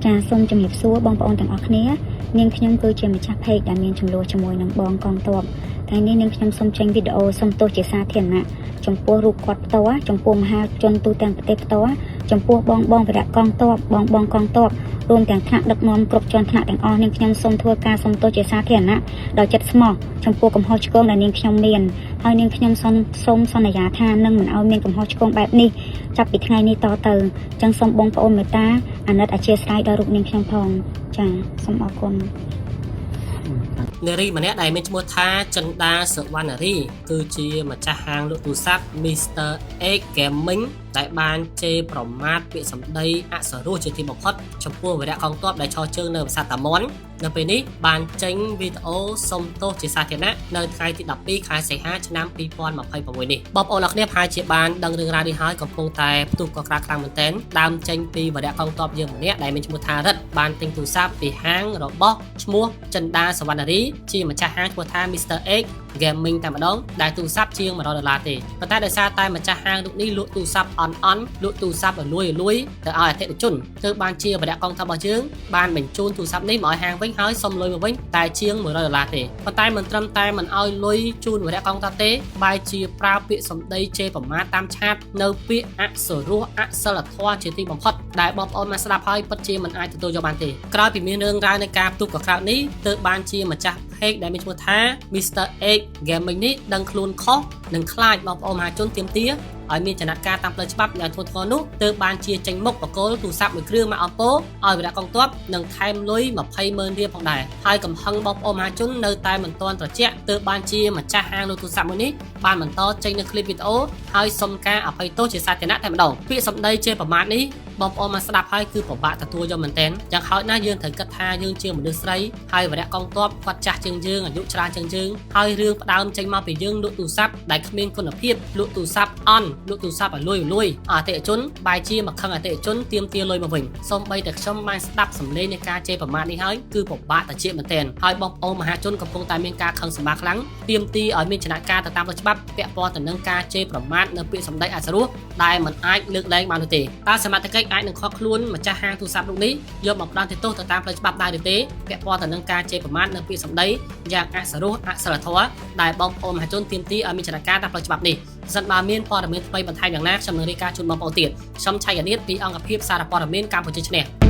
ចាសូមជម្រាបសួរបងប្អូនទាំងអស់គ្នានាងខ្ញុំគឺជាម្ចាស់ page ដែលមានចំនួនជាមួយនឹងបងកងទ័ពថ្ងៃនេះនាងខ្ញុំសូមចេញវីដេអូសូមទោសជាសាធារណៈចំពោះរូបគាត់ផ្ទាល់ចំពោះមហាជនទូទាំងប្រទេសផ្ទាល់ចំពោះបងបងវីរៈកងទ័ពបងបងកងទ័ពរួមទាំងថ្នាក់ដឹកនាំគ្រប់ជាន់ថ្នាក់ទាំងអស់នាងខ្ញុំសូមធ្វើការសូមទោសជាសាធារណៈដោយចិត្តស្មោះចំពោះកំហុសឆ្គងដែលនាងខ្ញុំមានហើយនាងខ្ញុំសូមសូមសន្យាថានឹងមិនឲ្យមានកំហុសឆ្គងបែបនេះចាប់ពីថ្ងៃនេះតទៅអញ្ចឹងសូមបងប្អូនមេត្តាអាណិតអធ្យាស្រ័យដល់រូបនាងខ្ញុំផងចាសូមអរគុណ។ នារីម្នាក់ដែលមានឈ្មោះថាចិន្តាសវណ្ណារីគឺជាម្ចាស់ហាងលក់ទូរស័ព្ទ Mr. X Gaming ដែលបានជេរប្រមាថពាក្យសម្ដីអសរោះជាទីបំផុតចំពោះវីរៈកងទ័ពដែលឈរជើងនៅប្រាសាទតាមាន់នៅពេលនេះបានចេញវីដេអូសុំទោសជាសាធារណៈនៅថ្ងៃទី12ខែសីហាឆ្នាំ2026នេះបងប្អូនអរគ្នាប្រហែលជាបានដឹងរឿងរ៉ាវនេះហើយកំពុងតែផ្ទុះកក្រាខ្លាំងមែនទែនដើមចេញពីវីរៈកងទ័ពយើងម្នាក់ដែលមានឈ្មោះថារិទ្ធបានទិញទូរស័ព្ទពីហាងរបស់ឈ្មោះចិន្តាសវណ្ណារីជាម្ចាស់ហាងឈ្មោះថា Mr. X Gaming តែម្ដងដែលទូរស័ព្ទជាង100ដុល្លារទេប៉ុន្តែដោយសារតែម្ចាស់ហាងរូបនេះលក់ទូរស័ព្ទអន់អន់លក់ទូរស័ព្ទឲ្យលួយលួយទៅឲ្យអតិថិជនទើបបានជាវីរៈកងទ័ពរបស់យើងបានបញ្ជូនទូរស័ព្ទនេះមកឲ្យហាងវិញហើយសុំលុយមកវិញតែជាង100ដុល្លារទេប៉ុន្តែមិនត្រឹមតែមិនឲ្យលុយជូនវីរៈកងទ័ពទេបែរជាប្រើពាក្យសម្ដីជេរប្រមាថតាមឆាតនៅពាក្យអសុរោះអសិលធម៌ជាទីបំផុតដែលបងប្អូនមកស្ដាប់ហើយពិតជាមិនអាចទទួលយកបានទេក្រោយពីមានរឿងរ៉ាវនៃការផ្ទុះកក្រើកនេះទើបបានជាម្ចាស់ page ដែលមានឈ្មោះថា Mr. X Gaming នេះដឹងខ្លួនខុសនិងខ្លាចបងប្អូនមហាជនទាមទារឲ្យមានចំណាត់ការតាមផ្លូវច្បាប់យ៉ាងធ្ងន់ធ្ងរនោះទើបបានជាចេញមុខបកគលទូរស័ព្ទមួយគ្រឿងមកអំពោឲ្យវីរៈកងទ័ពនិងថែមលុយ20ម៉ឺនរៀលផងដែរហើយកំហឹងបងប្អូនមហាជននៅតែមិនទាន់ត្រជាក់ទើបបានជាម្ចាស់ហាងលក់ទូរស័ព្ទមួយនេះបានបន្តចេញនៅคลิปវីដេអូហើយសុំការអភ័យទោសជាសាធារណៈតែម្ដងពាក្យសម្ដីជាប្រមាថនេះបងប្អូនមកស្ដាប់ហើយគឺពិបាកទទួលយកមែនទែនយ៉ាងហោចណាស់យើងត្រូវគិតថាយើងជាមនុស្សស្រីហើយវីរៈកងទ័ពគាត់ចាស់ជាងយើងអាយុច្រើនជាងយើងហើយរឿងផ្ដើមចេញមកពីយើងលក់ទូរស័ព្ទដែលគ្មានគុណភាពលក់ទូរស័ព្ទអន់លក់ទូរស័ព្ទឲ្យលួយលួយអតិថិជនបែរជាមកខឹងអតិថិជនទាមទារលុយមកវិញសូម្បីតែខ្ញុំបានស្ដាប់សម្លេងនៃការជេរប្រមាថនេះហើយគឺពិបាកតែជាមែនទែនហើយបងប្អូនមហាជនកំពុងតែមានការខឹងសម្បាខ្លាំងទាមទារឲ្យមានចំណាត់ការទៅតាមផ្លូវច្បាប់ពាក់ព័ន្ធទៅនឹងការជេរប្រមាថនៅពាក្យសម្ដីអសុរោះដែលមិនអាចលើកលែងបាននោះទេតើសមត្ថកិច្ចអាចនឹងខកខ្លួនម្ចាស់ហាងទូរស័ព្ទលោកនេះយកមកផ្ដន្ទាទោសទៅតាមផ្លូវច្បាប់ដែរឬទេពាក់ព័ន្ធទៅនឹងការជេរប្រមាថនៅពាក្យសម្ដីយ៉ាងអសុរោះអសិលធម៌ដែលបងប្អូនមហាជនទាមទារឲ្យមានចំណាត់ការតាមផ្លូវច្បាប់នេះប្រសិនបើមានព័ត៌មានថ្មីបន្ថែមយ៉ាងណាខ្ញុំនឹងរាយការណ៍ជូនបងប្អូនទៀតខ្ញុំឆៃអានីតពីអង្គភាពសារព័ត៌មានកម្ពុជាឈ្នះ។